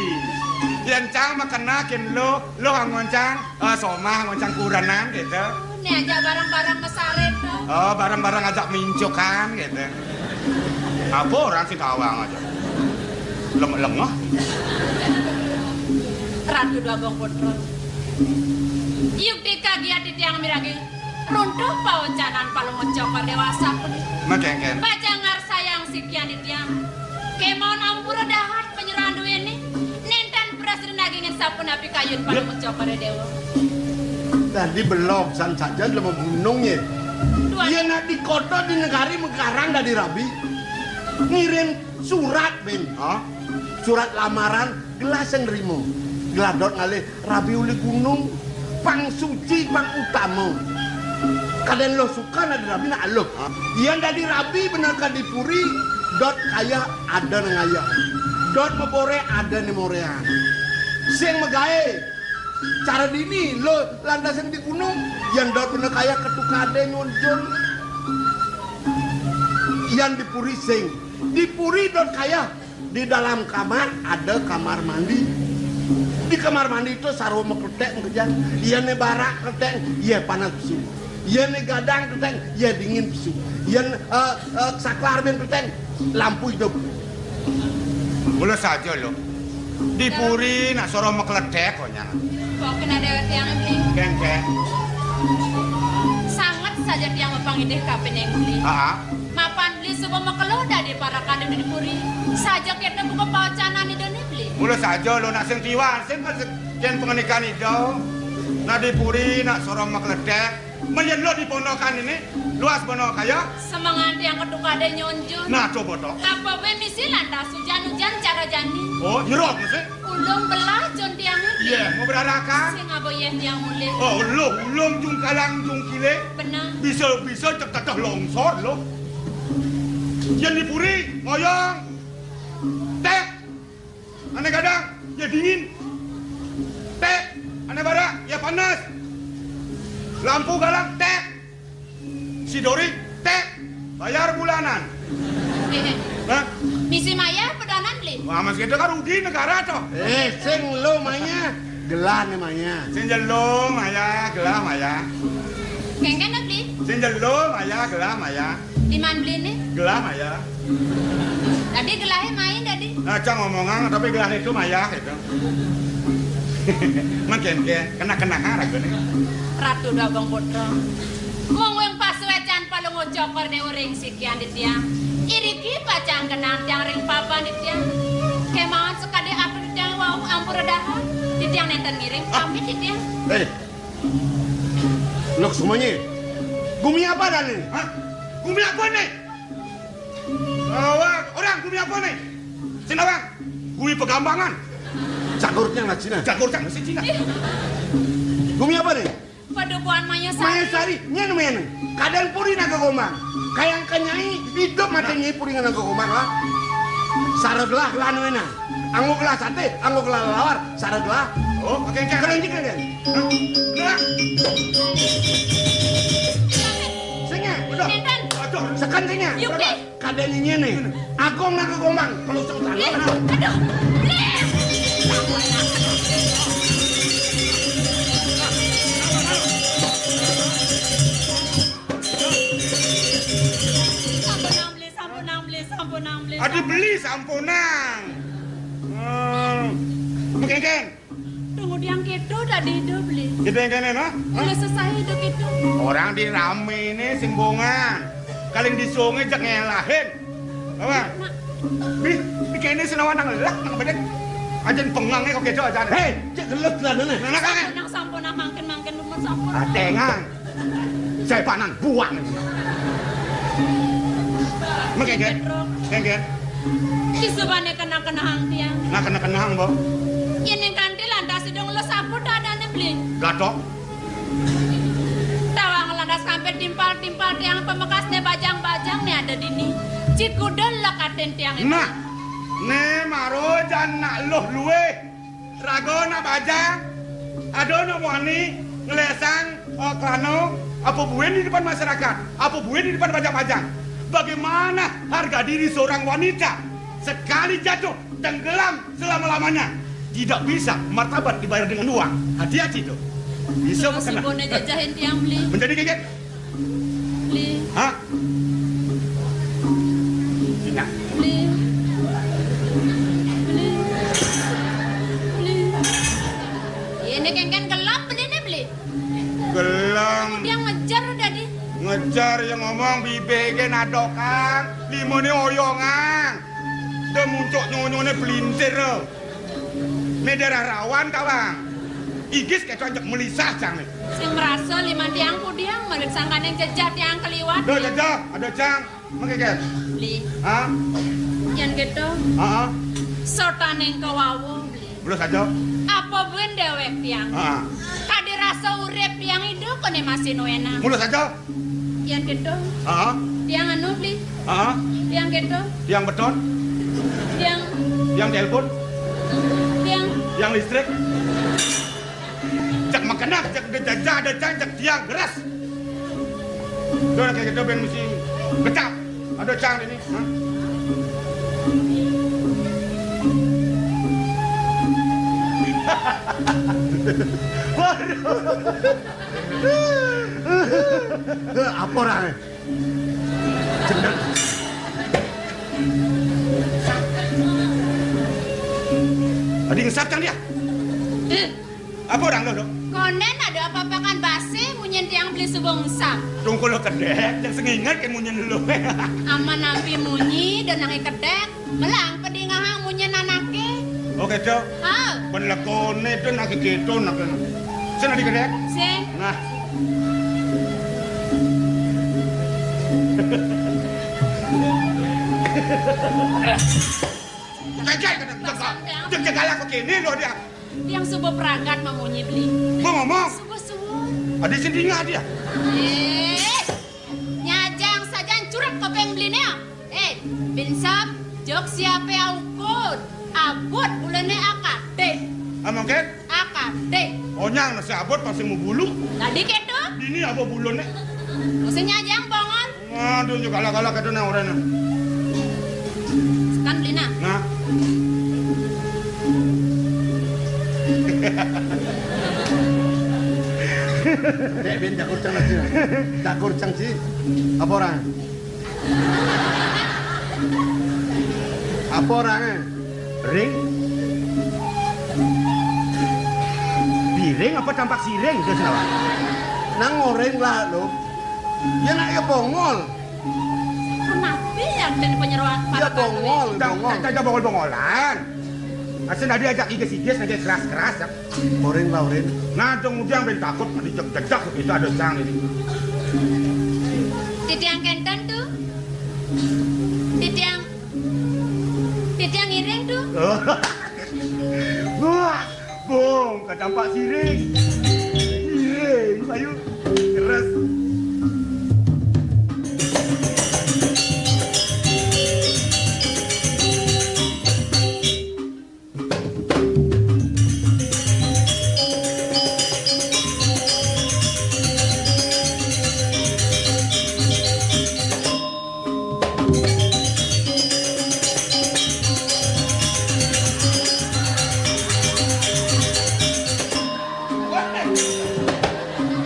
Yén cang makenakin lo, lo anggon cang, eh, somah anggon cang kurenan gitu. Né ajak barang-barang mesaré to. Oh, barang-barang ajak mincukan gitu. Apa orang sing tawang aja. Lem-, lengah. Ratu Dagong Putra. Yukti kagiat titiang miragi. Runtuh pawacanan Palungguh Cokor Déwa sapunika. Makengken. Pacang ngarsayang sikian titiang. Kémaon ampura dahat panyerahan duéné. Nénten prasida nagingin sapunapi kayun Palungguh Cokor Déwa. Dadi belog san saja lema gunung yé. Tuan. Yén di kota di negari makarang dadi rabi. Ngirim surat, Ben. Hah? Surat lamaran, gelah sing nrima. Gelah dot ngalih rabi uli gunung, pang suci, pang utama. Kadén lo suka dadi rabi nak lo. Hah? Yén dadi rabi bener ka di puri, dot kayeh ada né ngayeh. Dot maboré ada né moréan. Sing magaé. Cara dini lo lantas sing di gunung, yén dot bener kayeh ketukadé nyunjun. Yén di puri sing. Di puri dot kayeh. Di dalam kamar ada kamar mandi. Di kamar mandi to sarwa makletek makejang. Yén né barak kletek, yé panas pesu. Yén né gadang kletek, yé dingin pesu. Yén, eh, eh, saklar bin kletek, lampu idup. Mula saja lo. Di puri nak sarwa makletek kok nyan. Kok kena dewek tiang, Beli? Kén, kén. Sanget saja tiang mapangidih ka pening Beli. Aa. Mapan Beli suba makelo dadi parekan di puri. Saja kéto buka pawacanan Idané, Beli. Mula saja lo nak sing tiwas, sing pas kén pangandikan Ida. Nak di puri nak sarwa makletek, Mén yén lo di pondokan ini, luas bono kaya. Semengan tiang ketukadé nyonjun. Nah, coba to. Apa bé misi lantas ujan-ujan cara jani? Oh, nyerok mesti. Ulung belah jun tiangé. Iya, mau berarakan. Sing aba yén tiang mulih. Oh, lo ulung jungkalang jungkilé. Bener. Bisa-bisa cek teteh longsor lo. Yén di puri, ngoyong. Tek. Ané gadang, ya dingin. Tek, ané barak, ya panas. Lampu galang, tek. Si Dori, tek. Bayar bulanan. Hah? Misi mayah bulanan, Bli? Wah, mas gitu kan rugi negara toh. Eh, sing lo mayah, gelah né mayah. Sing jelo mayah, gelah mayah. Kéngkén, Bli? Sing jelo mayah, gelah mayah. Di man Bli né? Gelah mayah. Tadi gelahé main tadi. Nah, cang ngomongan, tapi gelah itu mayah itu. Makin ke kena-kena harap ini. Ratu Dagong Putra. Mung wing pasuécan palunguh cokor dé uring sikian di tiang. Iriki pacang kenang tiang ring papan di tiang. Kémaon sakadi aku di tiang wau ampura dahar. Di tiang nénten ngiring pamit di tiang. Hei, Lok semuanya. Gumi apa dah ini? Hah? Gumi apa ini? Awak, orang gumi apa ini? Sini orang. Gumi Pegambangan. Cagurnya nggak Cina. Cagurnya nggak Cina. Gumi apa nih? Padukuhan Maya Sari. Maya Sari, nyen men. Kadang puri naga gombang. Kayang kenyai hidup mati nyai puri naga gombang lah. Sareg lah lan wena. Anggo gelah sate, anggo gelah lawar, sareg lah. Oh, oke, oke. Keren juga kan? Hah? Gelah. Sengnya, udah. Nénten. Aduh, sekan sengnya. Yuk, Bli. Kadang ini nih. Agung naga gombang, kalau sultan. Ih, aduh, Bli. Sampunang, Bli, sampunang, Bli, sampunang, Bli. Aduh, Bli, sampunang. Hmm. Mengkengkeng. Tunggu tiang kéto tadi hidup, Bli. Gitu yang kene, no? Hah? Udah selesai hidup itu. Orang di rame ini sing bongan. Kaling di sungai jak ngelahin. Apa? Mak. Bih, di kene senawan nang lelak, nang bedek. Ajen pengang kok kéto aja. Hei, cek gelut lah, Nana. Nana, kan? Sampunang, sampunang, mangkin, mangkin, lumut, sampunang. Atengan. Saya panan buang. Menggeger. Geger. Disubané kena-kenahang tiang. Nah, kena-kenahang, Bo. Yén ning kanti lantas idung lo sapu dadane, Bli. Gatok. Tawang lantas sampai timpal-timpal tiang pamekasné bajang-bajang né ada dini. Cikuda lekatin tiang itu. Nah, né maro jan nak luh luwih. Raga nak bajang, ada nak wani ngelesang, eh, kelana, apa buin di depan masyarakat, apa buin di depan bajang-bajang. Bagaimana harga diri seorang wanita sekali jatuh tenggelam selama-lamanya? Tidak bisa martabat dibayar dengan uang. Hati-hati tuh. Bisa terus kena. Ibune jajahin tiang, Bli. Menjadi geget. Bli. Hah? Cina. Bli. Bli. Bli. Ini kengken gelap beliné, Bli. Gelem. Dia ngejar udah di. Ngejar yang ngomong bibé gé nadokang, limone oyongan. Dia muncuk nyonyone pelintir. Né daerah rawan, Kawang. Igis kéto ajak melisah, Cang, né. Sing merasa lima tiang kudiang, marit sangkaning jejak tiang keliwat. Duh, jejak, ada, Cang. Menggeger. Bli. Hah? Yén kéto. Heeh. Sotaning kawawa, Bli. Mulus aja. Apa buin déwék tiang? Heeh. Kadi rasa urip tiang idup koné masih nuéna. Mulus aja. Yén kéto. Heeh. Tiang anu, Bli. Heeh. Tiang kéto. Tiang beton. Tiang. Tiang telepon. Tiang. Tiang listrik. Cek makan dah, cek gejajah ada cang, cek tiang geras. Udah kayak gitu ben mesti kecap. Ada cang ini. Hah? Waduh. Apa orang? Tadi ngesat kan dia? Eh, apa orang lo, lo? Konen ada apa-apa kan basi munyin tiang beli subung sap. Tungkul lo kedek, yang sengingat kan munyin lo. Aman nampi munyi, dan nangi kedek. Melang pedingahang munyin anake. Oke, Cok. Ah. Ben lekone dan nangi keto nak. Sana di kedek. Sing. Nah. Kagak, kagak, kagak, kagak galak kéné lho dia. Tiang suba pragat mamunyi beli. Mau ngomong? Suba suud. Ada sing dingah dia. Eh, nyajang sajan curep kopéng beliné. Eh, binsep, jog siapé aukud. Abut buluné akadé. Amang kén? Akadé. Onyang nasi abut masih mau bulu. Tadi kéto? Dini apa buluné? Mesti nyajang bongol. Aduh, juga galak-galak itu nang orang. Sekan beli nah. Nah. Dek, bin, cakur cang aja. Cakur cang, Ji. Apa orang? Apa orang, eh? Ring? Biring apa tampak siring? Terus kenapa? Nang ngoréng lah, lo. Ya, nak, ya, bongol. Kenapa ya, dan penyeroan? Ya, bongol, bongol. Kita bongol-bongolan. Asal tadi ajak iges-iges, ajak keras-keras, ya. Orin, Laurin. Nah, dong, ujang ben takut, dijejak, itu ada cang ini. Titiang kénten tuh. Titiang, titiang iring tuh. Wah, bong, ketampak siring. Iring, ayo. Keras.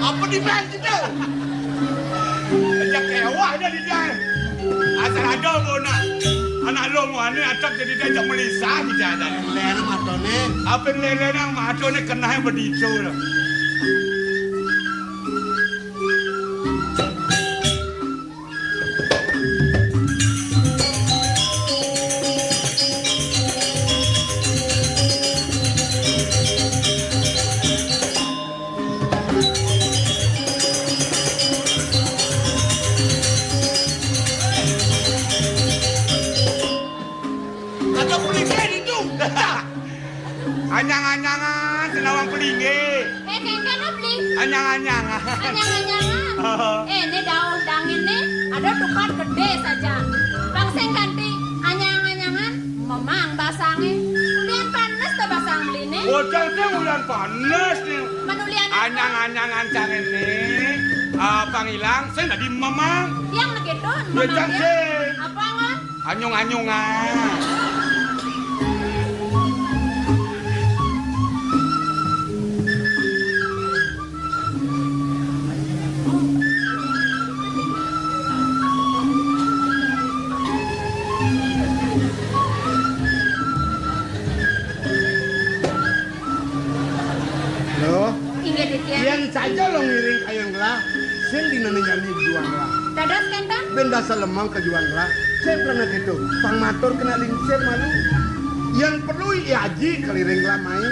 Apa di band kita? Ajak kewah aja di dia. Asal ada mau nak anak lo mau ane acak jadi dia ajak melisa di jalan. Ler matone. Apa lele nang matone kena yang bedico lah. Ada pelinggih itu. Anyang-anyangan, senawang pelinggih. Eh, kéngkén apa, Bli? Anyang-anyangan. Anyang-anyangan. Oh. Eh, ini daun dangin nih, ada tukat gedé saja. Bang sing ganti anyang-anyangan, memang basangé. Ulian panes to basang Bli nih. Bocah téh ulian panes nih. Menulian anyang-anyangan cang ini, ah, pangilang, sing dadi memang. Yang begitu, ya, memang cang ya. Sing. Apa, Ngon? Anyung-anyungan. Loh? Inggih, Ditya. Yén saja lo ngiring kayang gelah, sing dina nyani juang gelah. Dados kénten? Bén dasar lemang ka juang gelah. Sing pernah gitu, pang matur kena lingsir malu. Yén perlu, ya aji keliring gelah mai.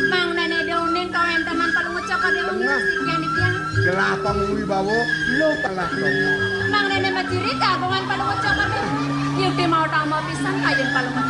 Mangdané da uning kawéntenan Palungguh Cokor Déwa. Bener. Sing Ditya. Gelah pang wibawa, lo kalah romo. Mangdané macirit kagungan Palungguh Cokor Déwa. Yukti mau tama pisan kayun Palungguh